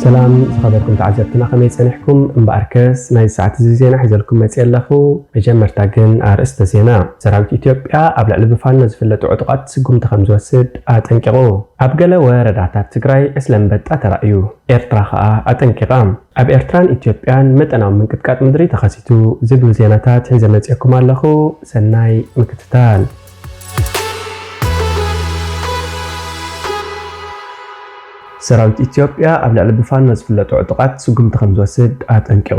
ሰላም ዝኸበርኩም ተዓዘብትና፣ ከመይ ጸኒሕኩም? እምበኣርከስ ናይ ሰዓት እዚ ዜና ሒዘልኩም መጽእ ኣለኹ። መጀመርታ ግን ኣርእስተ ዜና። ሰራዊት ኢትዮጵያ ኣብ ልዕሊ ብፋኖ ዝፍለጡ ዕጡቓት ስጉምቲ ከም ዝወስድ ኣጠንቂቑ። ኣብ ገለ ወረዳታት ትግራይ ዕስለ ኣንበጣ ተራእዩ፣ ኤርትራ ከኣ ኣጠንቂቓ። ኣብ ኤርትራን ኢትዮጵያን መጠናዊ ምንቅጥቃጥ ምድሪ ተኸሲቱ ዝብሉ ዜናታት ሒዘ መጽኤኩም ኣለኹ። ሰናይ ምክትታል። ሰራዊት ኢትዮጵያ ኣብ ልዕሊ ብፋኖ ዝፍለጡ ዕጡቓት ስጉምቲ ከም ዝወስድ ኣጠንቂቑ።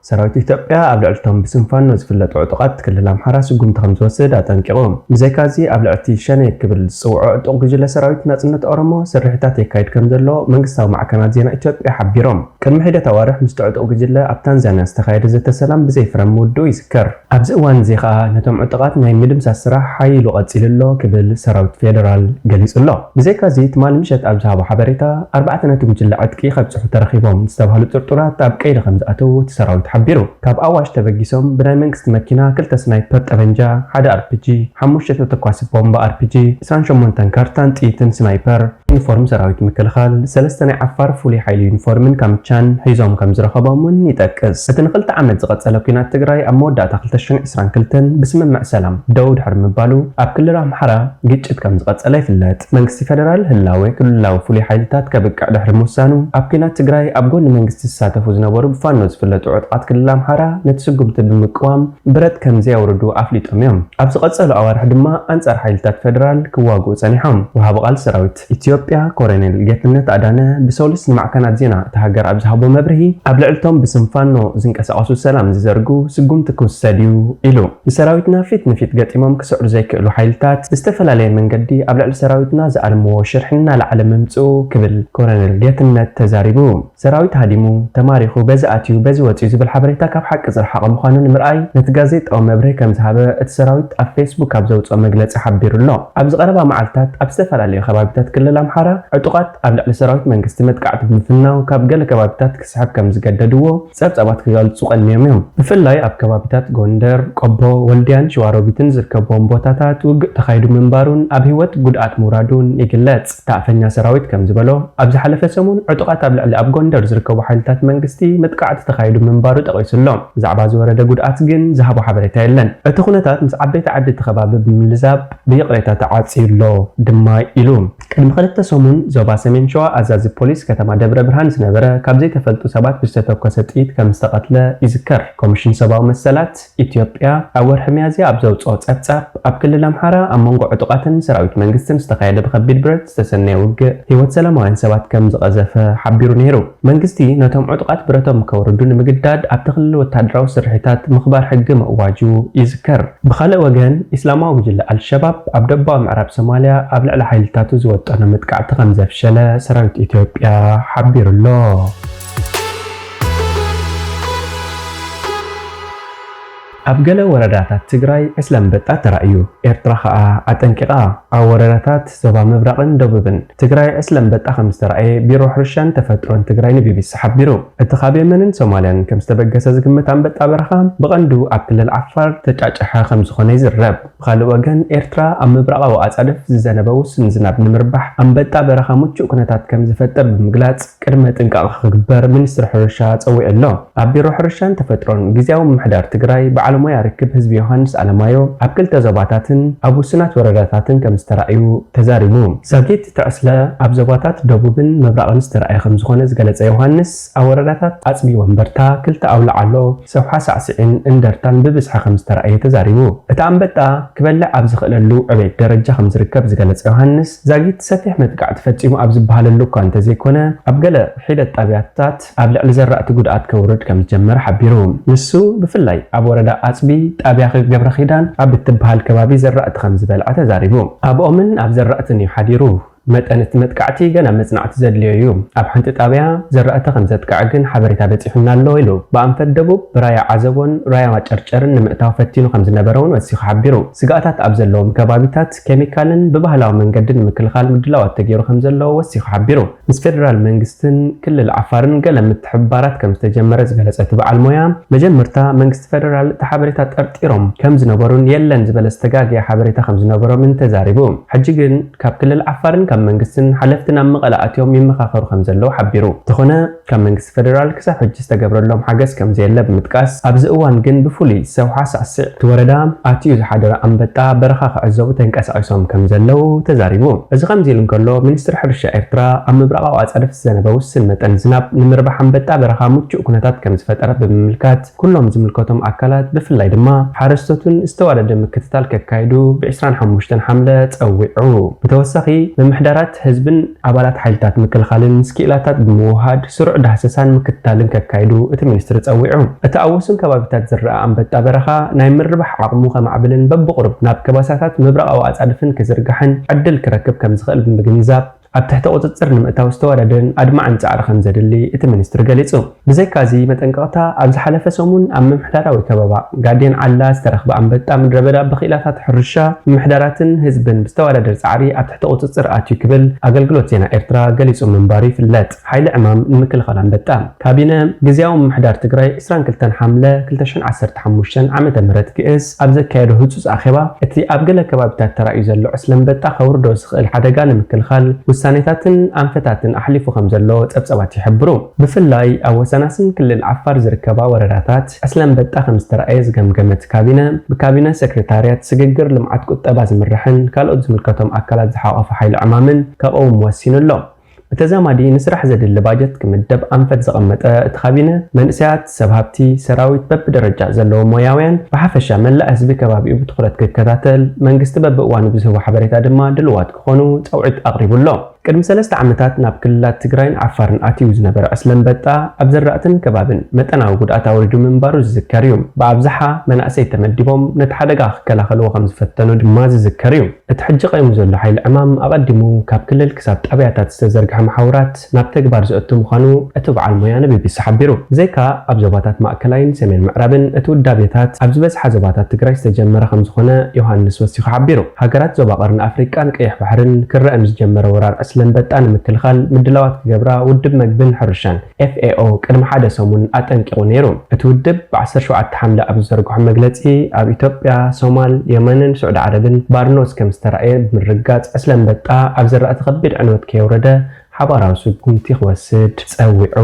ሰራዊት ኢትዮጵያ ኣብ ልዕሊ እቶም ብስም ፋኖ ዝፍለጡ ዕጡቓት ክልል ኣምሓራ ስጉምቲ ከም ዝወስድ ኣጠንቂቑ። ብዘይካዚ ኣብ ልዕሊ እቲ ሸኔ ክብል ዝጽውዖ ዕጡቕ ጉጅለ ሰራዊት ናጽነት ኦሮሞ ስርሒታት የካይድ ከም ዘሎ መንግስታዊ ማዕከናት ዜና ኢትዮጵያ ሓቢሮም። ቅድሚ ሒደት ኣዋርሕ ምስቲ ዕጡቕ ጉጅለ ኣብ ታንዛንያ ዝተኻየደ ዘተ ሰላም ብዘይ ፍረ ምውድኡ ይዝከር። ኣብዚ እዋን እዚ ከኣ ነቶም ዕጡቓት ናይ ምድምሳስ ስራሕ ሓይሉ ቀጺሉ ኣሎ ክብል ሰራዊት ፌደራል ገሊጹ ኣሎ። ብዘይካዚ ትማሊ ምሸት ኣብ ዝሃቦ ሓበሬታ፣ ኣርባዕተ ነቲ ጉጅለ ዕጥቂ ከብጽሑ ተረኺቦም ዝተባህሉ ጥርጡራት ኣብ ቀይዲ ከም ዝኣተዉ እቲ ሰራዊት ሓቢሩ። ካብ ኣዋሽ ተበጊሶም ብናይ መንግስቲ መኪና ክልተ ስናይፐር ጠበንጃ፣ ሓደ ኣርፒጂ፣ ሓሙሽተ ተተኳሲ ቦምባ ኣርፒጂ፣ ዕስራን ሸሞንተን ካርታን ጥይትን ስናይፐር፣ ዩኒፎርም ሰራዊት ምክልኻል፣ ሰለስተ ናይ ዓፋር ፍሉይ ሓይሊ ዩኒፎርምን ካምቻን ሒዞም ከም ዝረኸቦም እውን ይጠቅስ። እቲ ንኽልተ ዓመት ዝቐጸለ ኲናት ትግራይ ኣብ መወዳእታ ክልተ ሽሕን ዕስራን ክልተን ብስምምዕ ሰላም ደው ድሕሪ ምባሉ፣ ኣብ ክልል ኣምሓራ ግጭት ከም ዝቐጸለ ይፍለጥ። መንግስቲ ፌደራል ህላወ ክልላዊ ፍሉይ ሓይልታት ከብቅዕ ድሕሪ ምውሳኑ፣ ኣብ ኲናት ትግራይ ኣብ ጎኒ መንግስቲ ዝሳተፉ ዝነበሩ ብፋኖ ዝፍለጡ ዕጡቓት ክልል ኣምሓራ ነቲ ስጉምቲ ብምቅዋም ብረት ከም ዘየውርዱ ኣፍሊጦም እዮም። ኣብ ዝቐጸሉ ኣዋርሕ ድማ ኣንጻር ሓይልታት ፌደራል ክዋግኡ ጸኒሖም። ወሃቢ ቃል ሰራዊት ኢትዮጵያ ኮሎኔል ጌትነት ኣዳነ ብሰሉስ ንማዕከናት ዜና እታ ሃገር ኣብ ዝሃቦ መብርሂ፣ ኣብ ልዕልቶም ብስም ፋኖ ዝንቀሳቐሱ ሰላም ዝዘርጉ ስጉምቲ ክውሰድ እዩ ኢሉ። ንሰራዊትና ፊት ንፊት ገጢሞም ክስዕሩ ዘይክእሉ ሓይልታት ብዝተፈላለየ መንገዲ ኣብ ልዕሊ ሰራዊትና ዝኣለምዎ ሽርሒ እናለዓለ ምምጽኡ ክብል ኮሎኔል ጌትነት ተዛሪቡ። ሰራዊት ሃዲሙ፣ ተማሪኹ፣ በዚ ኣትዩ፣ በዚ ወጺኡ ዝብል ሓበሬታ ካብ ሓቂ ዝረሓቐ ምዃኑ ንምርኣይ ነቲ ጋዜጣዊ መብርሂ ከም ዝሃበ እቲ ሰራዊት ኣብ ፌስቡክ ኣብ ዘውጽኦ መግለጺ ሓቢሩ ኣሎ። ኣብዚ ቀረባ መዓልታት ኣብ ዝተፈላለዩ ከባቢታት ክልል ኣምሓራ ዕጡቓት ኣብ ልዕሊ ሰራዊት መንግስቲ መጥቃዕቲ ብምፍናው ካብ ገለ ከባቢታት ክስሕብ ከም ዝገደድዎ ጸብጻባት ክገልጹ ቀንዮም እዮም። ብፍላይ ኣብ ከባቢታት ጎንደር፣ ቆቦ፣ ወልድያን ሸዋሮቢትን ዝርከብዎም ቦታታት ውግእ ተኻይዱ ምንባሩን ኣብ ህይወት ጉድኣት ምውራዱን ይግለጽ። እቲ ኣፈኛ ሰራዊት ከም ዝበሎ፣ ኣብ ዝሓለፈ ሰሙን ዕጡቓት ኣብ ልዕሊ ኣብ ጎንደር ዝርከቡ ሓይልታት መንግስቲ መጥቃዕቲ ተኻይዱ ምንባሩ ጠቒሱ ኣሎ። ብዛዕባ ዝወረደ ጉድኣት ግን ዝሃቦ ሓበሬታ የለን። እቲ ኩነታት ምስ ዓበይቲ ዓዲ እቲ ከባቢ ብምልዛብ ብይቕሬታ ተዓጽዩ ኣሎ ድማ ኢሉ። ቅድሚ ክልተ ሰሙን ዞባ ሰሜን ሸዋ ኣዛዚ ፖሊስ ከተማ ደብረ ብርሃን ዝነበረ ካብ ዘይተፈልጡ ሰባት ብዝተተኮሰ ጥይት ከም ዝተቐትለ ይዝከር። ኮሚሽን ሰብኣዊ መሰላት ኢትዮጵያ ኣብ ወርሒ ሚያዝያ ኣብ ዘውጽኦ ጸብጻብ፣ ኣብ ክልል ኣምሓራ ኣብ መንጎ ዕጡቓትን ሰራዊት መንግስትን ዝተኻየደ ብኸቢድ ብረት ዝተሰነየ ውግእ ህይወት ሰላማውያን ሰባት ከም ዝቐዘፈ ሓቢሩ ነይሩ። መንግስቲ ነቶም ዕጡቓት ብረቶም ከውርዱ ንምግዳድ ኣብቲ ክልል ወታደራዊ ስርሒታት ምኽባር ሕጊ ምእዋጁ ይዝከር። ብኻልእ ወገን፣ ኢስላማዊ ጉጅለ ኣልሸባብ ኣብ ደቡባዊ ምዕራብ ሶማልያ ኣብ ልዕሊ ሓይልታቱ ዝወጠኖ መጥቃዕቲ ከም ዘፍሸለ ሰራዊት ኢትዮጵያ ሓቢሩ ኣሎ። ኣብ ገለ ወረዳታት ትግራይ ዕስለ ኣንበጣ ተራእዩ፣ ኤርትራ ኸኣ ኣጠንቂቓ። ኣብ ወረዳታት ዞባ ምብራቕን ደቡብን ትግራይ ዕስለ ኣንበጣ ከም ዝተራእየ ቢሮ ሕርሻን ተፈጥሮን ትግራይ ንቢቢሲ ሓቢሩ። እቲ ካብ የመንን ሶማልያን ከም ዝተበገሰ ዝግመት ኣንበጣ በረኻ ብቐንዱ ኣብ ክልል ዓፋር ተጫጭሐ ከም ዝኾነ ይዝረብ። ብኻልእ ወገን፣ ኤርትራ ኣብ ምብራቓዊ ኣጻድፍ ዝዘነበ ውሱን ዝናብ ንምርባሕ ኣንበጣ በረኻ ምቹእ ኩነታት ከም ዝፈጥር ብምግላጽ፣ ቅድመ ጥንቃቐ ክግበር ሚኒስትሪ ሕርሻ ጸዊዑ ኣሎ። ኣብ ቢሮ ሕርሻን ተፈጥሮን ግዝያዊ ምምሕዳር ትግራይ በዓል ሞያ ርክብ ህዝቢ ዮሃንስ ኣለማዮ፣ ኣብ ክልተ ዞባታትን ኣብ ውሱናት ወረዳታትን ከም ዝተራእዩ ተዛሪቡ። ዛጊት እቲ ዕስለ ኣብ ዞባታት ደቡብን ምብራቕን ዝተራእየ ከም ዝኾነ ዝገለጸ ዮሃንስ፣ ኣብ ወረዳታት ኣጽቢ ወንበርታ፣ ክልተ ኣውላዓሎ፣ ሰውሓ ሳዕስዒን እንደርታን ብብዝሒ ከም ዝተራእየ ተዛሪቡ። እቲ ኣንበጣ ክበልዕ ኣብ ዝኽእለሉ ዕቤት ደረጃ ከም ዝርከብ ዝገለጸ ዮሃንስ፣ ዛጊት ሰፊሕ መጥቃዕቲ ፈጺሙ ኣብ ዝበሃለሉ እኳ እንተዘይኮነ፣ ኣብ ገለ ሒደት ጣብያታት ኣብ ልዕሊ ዘራእቲ ጉድኣት ከውርድ ከም ዝጀመረ ሓቢሩ። ንሱ፣ ብፍላይ ኣብ ወረዳ ኣጽቢ፣ ጣብያ ገብረ ኪዳን ኣብ እትበሃል ከባቢ ዘራእቲ ከም ዝበልዐ ተዛሪቡ። ኣብ ኦምን ኣብ ዘራእትን እዩ ሓዲሩ። መጠን እቲ መጥቃዕቲ ገና መጽናዕቲ ዘድልዮ እዩ። ኣብ ሓንቲ ጣብያ ዘራእቲ ከም ዘጥቅዐ ግን ሓበሬታ በጺሑና ኣሎ ኢሉ። ብኣንፈት ደቡብ ብራያ ዓዘቦን ራያ ጨርጨርን ንምእታው ፈቲኑ ከም ዝነበረ እውን ወሲኹ ሓቢሩ። ስግኣታት ኣብ ዘለዎም ከባቢታት ኬሚካልን ብባህላዊ መንገዲ ንምክልኻል ምድላዋት ተገይሩ ከም ዘሎ ወሲኹ ሓቢሩ። ምስ ፌደራል መንግስትን ክልል ዓፋርን ገለ ምትሕብባራት ከም ዝተጀመረ ዝገለጸ እቲ በዓል ሞያ፣ መጀመርታ መንግስቲ ፌደራል እቲ ሓበሬታ ጠርጢሮም ከም ዝነበሩን የለን ዝበለ ዝተጋገየ ሓበሬታ ከም ዝነበሮምን ተዛሪቡ። ሕጂ ግን ካብ ክልል ዓፋርን ካብ መንግስትን ሓለፍቲ ናብ መቐለ ኣትዮም ይመኻኸሩ ከም ዘለዉ ሓቢሩ። እንተኾነ፣ ካብ መንግስቲ ፌደራል ክሳብ ሕጂ ዝተገብረሎም ሓገዝ ከም ዘየለ ብምጥቃስ፣ ኣብዚ እዋን ግን ብፍሉይ ሰውሓ ሳዕስዕ እቲ ወረዳ ኣትዩ ዝሓደረ ኣንበጣ በረኻ ክዕዘቡ ተንቀሳቒሶም ከም ዘለዉ ተዛሪቡ። እዚ ከምዚ ኢሉ እንከሎ፣ ሚኒስትሪ ሕርሻ ኤርትራ ኣብ ምብራቓዊ ኣጻድፍ ዝዘነበ ውስን መጠን ዝናብ ንምርባሕ ኣንበጣ በረኻ ምቹእ ኩነታት ከም ዝፈጠረ ብምምልካት፣ ኩሎም ዝምልከቶም ኣካላት ብፍላይ ድማ ሓረስቶትን ዝተዋደደ ምክትታል ከካይዱ ብ ዕስራን ሓሙሽተን ሓምለ ጸዊዑ። ብተወሳኺ፣ ምምሕዳራት ህዝብን ኣባላት ሓይልታት ምክልኻልን ምስ ክኢላታት ብምውሃድ ስሩዕ ዳህሰሳን ምክትታልን ከካይዱ እቲ ሚኒስትሪ ጸዊዑ። እቲ ኣብ ውሱን ከባቢታት ዝረኣ ኣንበጣ በረኻ ናይ ምርባሕ ዓቕሙ ከማዕብልን በብቑሩብ ናብ ከባሳታት ምብራቓዊ ኣጻድፍን ክዝርጋሕን ዕድል ክረክብ ከም ዝኽእል ብምግንዛብ፣ ኣብ ትሕቲ ቁጽጽር ንምእታው ዝተዋደደን ኣድማዕን ጻዕሪ ከም ዘድሊ እቲ ሚኒስትሪ ገሊጹ። ብዘይካዚ መጠንቀቕታ፣ ኣብ ዝሓለፈ ሰሙን ኣብ ምምሕዳራዊ ከባባ ጋዴን ዓላ ዝተረኽበ ኣንበጣ ምድረ በዳ ብኽኢላታት ሕርሻ፣ ምምሕዳራትን ህዝብን ብዝተዋዳደር ጻዕሪ ኣብ ትሕቲ ቁጽጽር ኣትዩ ክብል ኣገልግሎት ዜና ኤርትራ ገሊጹ ምንባሩ ይፍለጥ። ሓይሊ ዕማም ንምክልኻል ኣንበጣ። ካቢነ ግዝያዊ ምምሕዳር ትግራይ ዕስራን ክልተን ሓምለ ክልተ ሽሕን ዓሰርተ ሓሙሽተን ዓመተ ምህረት ግእዝ ኣብ ዘካየዶ ህጹጽ ኣኼባ፣ እቲ ኣብ ገለ ከባቢታት ተራእዩ ዘሎ ዕስለ ኣንበጣ ከውርዶ ዝኽእል ሓደጋ ንምክልኻል ውሳኔታትን ኣንፈታትን ኣሕሊፉ ከም ዘሎ ጸብጸባት ይሕብሩ። ብፍላይ ኣብ ወሰናስን ክልል ዓፋር ዝርከባ ወረዳታት ዕስለ ኣንበጣ ከም ዝተራእየ ዝገምገመ እቲ ካቢነ፣ ብካቢነ ሴክሬታርያት ስግግር ልምዓት ቁጠባ ዝምርሕን ካልኦት ዝምልከቶም ኣካላት ዝሓቖፈ ሓይሊ ዕማምን ከቐውም ወሲኑ ኣሎ። ብተዛማዲ ንስራሕ ዘድሊ ባጀት ክምደብ ኣንፈት ዘቐመጠ እቲ ካቢነ፣ መንእሰያት፣ ሰብ ሃብቲ፣ ሰራዊት፣ በብደረጃ ዘለዎም ሞያውያን፣ ብሓፈሻ መላእ ህዝቢ ከባቢኡ ብትኹረት ክከታተል፣ መንግስቲ በብእዋኑ ብዝህቦ ሓበሬታ ድማ ድልዋት ክኾኑ ጻውዒት ኣቕሪቡ ኣሎ። ቅድሚ ሰለስተ ዓመታት ናብ ክልላት ትግራይን ዓፋርን ኣትዩ ዝነበረ ዕስለ ኣንበጣ ኣብ ዘራእትን ከባብን መጠናዊ ጉድኣት ኣውሪዱ ምንባሩ ዝዝከር እዩ። ብኣብዝሓ መናእሰይ ተመዲቦም ነቲ ሓደጋ ክከላኸልዎ ከም ዝፈተኑ ድማ ዝዝከር እዩ። እቲ ሕጂ ቀይሙ ዘሎ ሓይሊ ዕማም ኣቐዲሙ ካብ ክልል ክሳብ ጣብያታት ዝተዘርግሐ መሓውራት ናብ ተግባር ዘእቱ ምዃኑ እቲ በዓል ሞያ ንቢቢሲ ሓቢሩ። ብዘይካ ኣብ ዞባታት ማእከላይን ሰሜን ምዕራብን እቲ ውዳቤታት ኣብ ዝበዝሓ ዞባታት ትግራይ ዝተጀመረ ከም ዝኾነ ዮሃንስ ወሲኹ ሓቢሩ። ሃገራት ዞባ ቀርኒ ኣፍሪቃን ቀይሕ ባሕርን ክረአ ንዝጀመረ ወራር ዕስለ ኣንበጣ ንምክልኻል ምድላዋት ክገብራ ውድብ መግብን ሕርሻን ኤፍ ኤ ኦ ቅድሚ ሓደ ሰሙን ኣጠንቂቑ ነይሩ። እቲ ውድብ ብ ዓሰርተ ሸውዓተ ሓምለ ኣብ ዝዘርግሖ መግለጺ፣ ኣብ ኢትዮጵያ፣ ሶማል፣ የመንን ስዑዲ ዓረብን ባርኖስ ከም ዝተራእየ ብምርጋጽ፣ ዕስለ ኣንበጣ ኣብ ዘራእቲ ከቢድ ዕንወት ከየውረደ ሓባራዊ ስጉምቲ ክወስድ ጸዊዑ።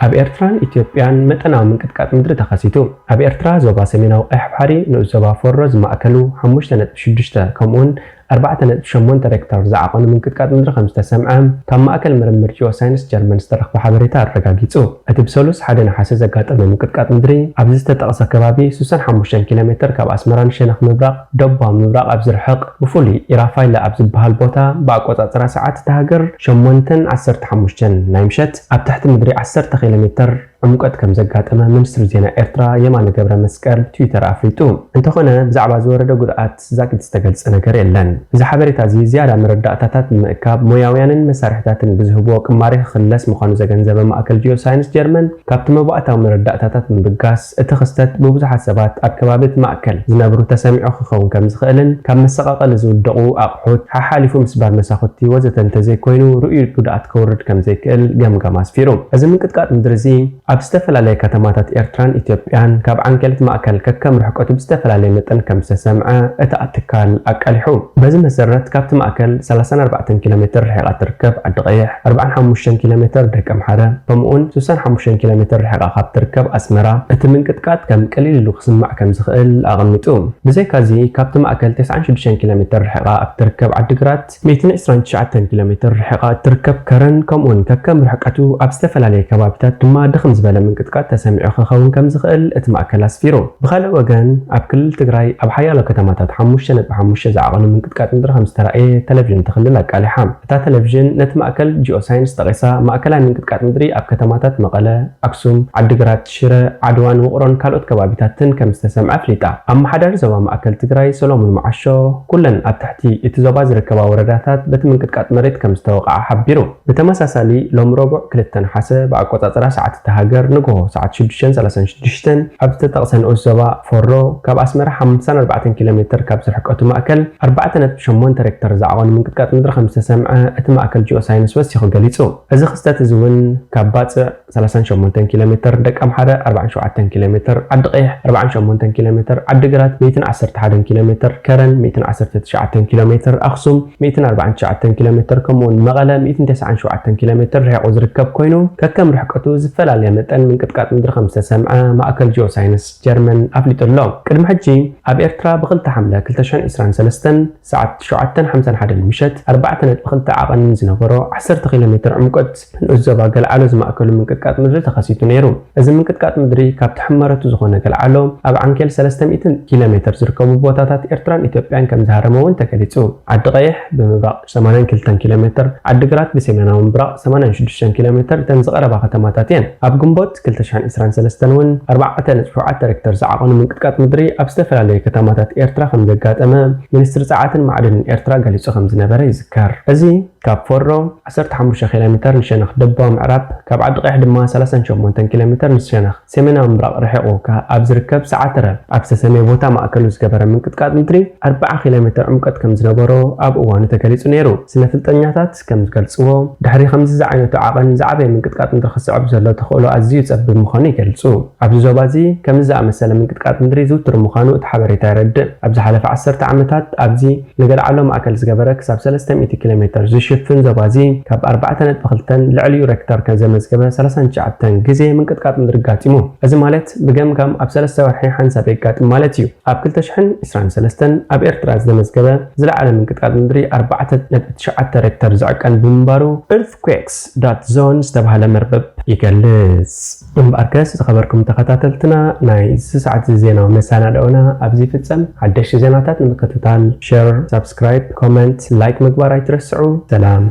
ኣብ ኤርትራን ኢትዮጵያን መጠናዊ ምንቅጥቃጥ ምድሪ ተኸሲቱ። ኣብ ኤርትራ ዞባ ሰሜናዊ ቀይሕ ባሕሪ፣ ንኡስ ዞባ ፎሮ ዝማእከሉ ሓሙሽተ ነጥቢ ሽዱሽተ ከምኡውን ኣርባዕተ ነጥቢ ሸሞንተ ሬክተር ዝዓቐኑ ምንቅጥቃጥ ምድሪ ከም ዝተሰምዐ ካብ ማእከል ምርምር ጂኦሳይንስ ጀርመን ዝተረኽበ ሓበሬታ ኣረጋጊጹ። እቲ ብሰሉስ ሓደ ነሓሰ ዘጋጠመ ምንቅጥቃጥ ምድሪ ኣብዚ ዝተጠቕሰ ከባቢ ስሳን ሓሙሽተን ኪሎ ሜተር ካብ ኣስመራን ሸነኽ ምብራቕ ደቡባዊ ምብራቕ ኣብ ዝርሕቕ ብፍሉይ ኢራፋይለ ኣብ ዝበሃል ቦታ ብኣቆጻጽራ ሰዓት እታ ሃገር ሸሞንተን ዓሰርተ ሓሙሽተን ናይ ምሸት ኣብ ትሕቲ ምድሪ ዓሰርተ ኪሎ ሜተር ዕምቆት ከም ዘጋጠመ ሚኒስትሪ ዜና ኤርትራ የማነ ገብረ መስቀል ብትዊተር ኣፍሊጡ። እንተኾነ ብዛዕባ ዝወረደ ጉድኣት ዛጊት ዝተገልጸ ነገር የለን። እዚ ሓበሬታ እዚ ዝያዳ መረዳእታታት ንምእካብ ሞያውያንን መሳርሒታትን ብዝህብዎ ቅማሬ ክኽለስ ምዃኑ ዘገንዘበ ማእከል ጂኦሳይንስ ጀርመን፣ ካብቲ መባእታዊ መረዳእታታት ብምብጋስ እቲ ክስተት ብብዙሓት ሰባት ኣብ ከባቢ እቲ ማእከል ዝነብሩ ተሰሚዑ ክኸውን ከም ዝኽእልን ካብ መሰቓቐሊ ዝውደቑ ኣቑሑት ሓሓሊፉ ምስባር መሳኹቲ ወዘተ እንተዘይኮይኑ ርኡይ ጉድኣት ከውርድ ከም ዘይክእል ገምጋም ኣስፊሩ። እዚ ምንቅጥቃጥ ምድሪ እዚ ኣብ ዝተፈላለየ ከተማታት ኤርትራን ኢትዮጵያን ካብ ዓንኬል እቲ ማእከል ከከም ርሕቀቱ ብዝተፈላለየ መጠን ከም ዝተሰምዐ እቲ ትካል ኣቃሊሑ። በዚ መሰረት ካብቲ ማእከል ሰላሳን ኣርባዕተን ኪሎ ሜተር ርሒቓ ትርከብ ዓዲ ቀይሕ፣ ኣርባዓን ሓሙሽተን ኪሎ ሜተር ደቀምሓረ፣ ከምኡውን ስሳን ሓሙሽተን ኪሎ ሜተር ርሒቓ ካብ ትርከብ ኣስመራ እቲ ምንቅጥቃጥ ከም ቀሊል ኢሉ ክስማዕ ከም ዝኽእል ኣቐሚጡ። ብዘይካዚ ካብቲ ማእከል ተስዓን ሽዱሽተን ኪሎ ሜተር ርሒቓ ኣብ ትርከብ ዓዲግራት፣ ሚእትን ዕስራን ትሽዓተን ኪሎ ሜተር ርሒቓ እትርከብ ከረን፣ ከምኡውን ከከም ርሕቀቱ ኣብ ዝተፈላለየ ከባቢታት ድማ ድኽም ዝበለ ምንቅጥቃጥ ተሰሚዑ ክኸውን ከም ዝኽእል እቲ ማእከል ኣስፊሩ። ብኻልእ ወገን፣ ኣብ ክልል ትግራይ ኣብ ሓያሎ ከተማታት ሓሙሽተ ነጥቢ ሓሙሽተ ዝዓቐኑ ምንቅጥቃጥ ምድሪ ከም ዝተራእየ ተለቪዥን እቲ ክልል ኣቃሊሓ። እታ ተለቪዥን ነቲ ማእከል ጂኦሳይንስ ጠቒሳ፣ ማእከላይ ምንቅጥቃጥ ምድሪ ኣብ ከተማታት መቐለ፣ ኣክሱም፣ ዓዲግራት፣ ሽረ፣ ዓድዋን ውቕሮን ካልኦት ከባቢታትን ከም ዝተሰምዐ ኣፍሊጣ። ኣመሓዳሪ ዞባ ማእከል ትግራይ ሰሎሙን መዓሾ፣ ኩለን ኣብ ትሕቲ እቲ ዞባ ዝርከባ ወረዳታት በቲ ምንቅጥቃጥ መሬት ከም ዝተወቕዓ ሓቢሩ። ብተመሳሳሊ፣ ሎም ረቡዕ ክልተ ነሓሰ ብኣቆጻጽራ ሰዓት እታ ሃገር ንግሆ ሰዓት ሽዱሽተ ሰላሳን ሽዱሽተን ኣብ ዝተጠቕሰ ንኡስ ዞባ ፎሮ ካብ ኣስመራ ሓምሳን ኣርባዕተን ኪሎ ሜትር ካብ ዝርሕቀቱ ማእከል ኣርባዕተ ነጥቢ ሸሞንተ ሬክተር ዝዓቐኑ ምንቅጥቃጥ ምድሪ ከም ዝተሰምዐ እቲ ማእከል ጂኦሳይንስ ወሲኹ ገሊጹ። እዚ ክስተት እዚ እውን ካብ ባጽዕ ሰላሳን ሸሞንተን ኪሎ ሜትር፣ ደቀምሓረ ኣርባዓን ሸውዓተን ኪሎ ሜትር፣ ዓዲ ቀይሕ ኣርባዓን ሸሞንተን ኪሎ ሜትር፣ ዓዲግራት ሚእትን ዓሰርተ ሓደን ኪሎ ሜትር፣ ከረን ሚእትን ዓሰርተ ትሽዓተን ኪሎ ሜትር፣ ኣኽሱም ሚእትን ኣርባዓን ትሽዓተን ኪሎ ሜትር፣ ከምኡውን መቐለ ሚእትን ተስዓን ሸውዓተን ኪሎ ሜትር ርሒቑ ዝርከብ ኮይኑ፣ ከከም ርሕቀቱ ዝፈላለየ መጠን ምንቅጥቃጥ ምድሪ ከም ዝተሰምዐ ማእከል ጂኦሳይንስ ጀርመን ኣፍሊጡ ኣሎ። ቅድሚ ሕጂ ኣብ ኤርትራ ብኽልተ ሓምለ ክልተ ሽሕን ዕስራን ሰለስተን ሰዓት ሸውዓተን ሓምሳን ሓደን ምሸት ኣርባዕተ ነጥቢ ክልተ ዓቐን ዝነበሮ ዓሰርተ ኪሎ ሜትር ዕምቆት ንኡስ ዞባ ገልዓሎ ዝማእከሉ ምንቅጥቃጥ ምድሪ ተኸሲቱ ነይሩ። እዚ ምንቅጥቃጥ ምድሪ ካብቲ ሕመረቱ ዝኾነ ገልዓሎ ኣብ ዓንኬል ሰለስተ ሚእቲ ኪሎ ሜትር ዝርከቡ ቦታታት ኤርትራን ኢትዮጵያን ከም ዝሃረመ እውን ተገሊጹ። ዓዲ ቀይሕ ብምብራቕ ሰማንያን ክልተን ኪሎ ሜትር፣ ዓዲግራት ብሰሜናዊ ምብራቕ ሰማንያን ሽዱሽተን ኪሎ ሜትር እተን ዝቐረባ ከተማታት እየን። ኣብ ግንቦት ክልተ ሽሕን ዕስራን ሰለስተን እውን ኣርባዕተ ነጥቢ ሸውዓተ ሬክተር ዝዓቐኑ ምንቅጥቃጥ ምድሪ ኣብ ዝተፈላለዩ ከተማታት ኤርትራ ከም ዘጋጠመ ሚኒስትሪ ጸዓትን ማዕድንን ኤርትራ ገሊጹ ከም ዝነበረ ይዝከር። እዚ ካብ ፎሮ ዓሰርተ ሓሙሽተ ኪሎ ሜትር ንሸነኽ ደቡባዊ ምዕራብ፣ ካብ ዓዲ ቀይሕ ድማ ሰላሳን ሸሞንተን ኪሎ ሜትር ንሸነኽ ሰሜናዊ ምብራቕ ርሒቑ ከ-፣ ኣብ ዝርከብ ሰዓት ረብ ኣብ ዝተሰምየ ቦታ ማእከሉ ዝገበረ ምንቅጥቃጥ ምድሪ ኣርብዓ ኪሎ ሜትር ዕምቀት ከም ዝነበሮ ኣብ እዋኑ ተገሊጹ ነይሩ። ስነ ፍልጠኛታት ከም ዝገልጽዎ፣ ድሕሪ ከምዚ ዝዓይነቱ ዓቐን ዝዓበየ ምንቅጥቃጥ ምድሪ ክስዕብ ዘሎ ተኽእሎ ኣዝዩ ጸቢብ ምዃኑ ይገልጹ። ኣብዚ ዞባ እዚ ከምዚ ዝኣመሰለ ምንቅጥቃጥ ምድሪ ዝውቱር ምዃኑ እቲ ሓበሬታ የረድእ። ኣብ ዝሓለፈ ዓሰርተ ዓመታት ኣብዚ ንገልዓሎ ማእከል ዝገበረ ክሳብ ሰለስተ ሚእቲ ኪሎ ሜትር ዝሽፍን ዞባ እዚ ካብ ኣርባዕተ ነጥቢ ክልተን ልዕሊኡ ሬክተር ከዘመዝገበ ሰላሳን ትሽዓተን ግዜ ምንቅጥቃጥ ምድሪ ኣጋጢሙ። እዚ ማለት ብገምጋም ኣብ ሰለስተ ወርሒ ሓንሳብ የጋጥም ማለት እዩ። ኣብ ክልተ ሽሕን ዕስራን ሰለስተን ኣብ ኤርትራ ዝተመዝገበ ዝለዓለ ምንቅጥቃጥ ምድሪ ኣርባዕተ ነጥቢ ትሽዓተ ሬክተር ዝዕቀን ብምንባሩ earthquakes dot zone ዝተባህለ መርበብ ይገልጽ። እምበኣርከስ ዝኸበርኩም ተኸታተልትና፣ ናይ እዚ ሰዓት እዚ ዜናዊ መሰናድኦና ኣብዚ ይፍጸም። ሓደሽቲ ዜናታት ንምክትታል ሸር፣ ሳብስክራይብ፣ ኮመንት፣ ላይክ ምግባር ኣይትረስዑ። ሰላም።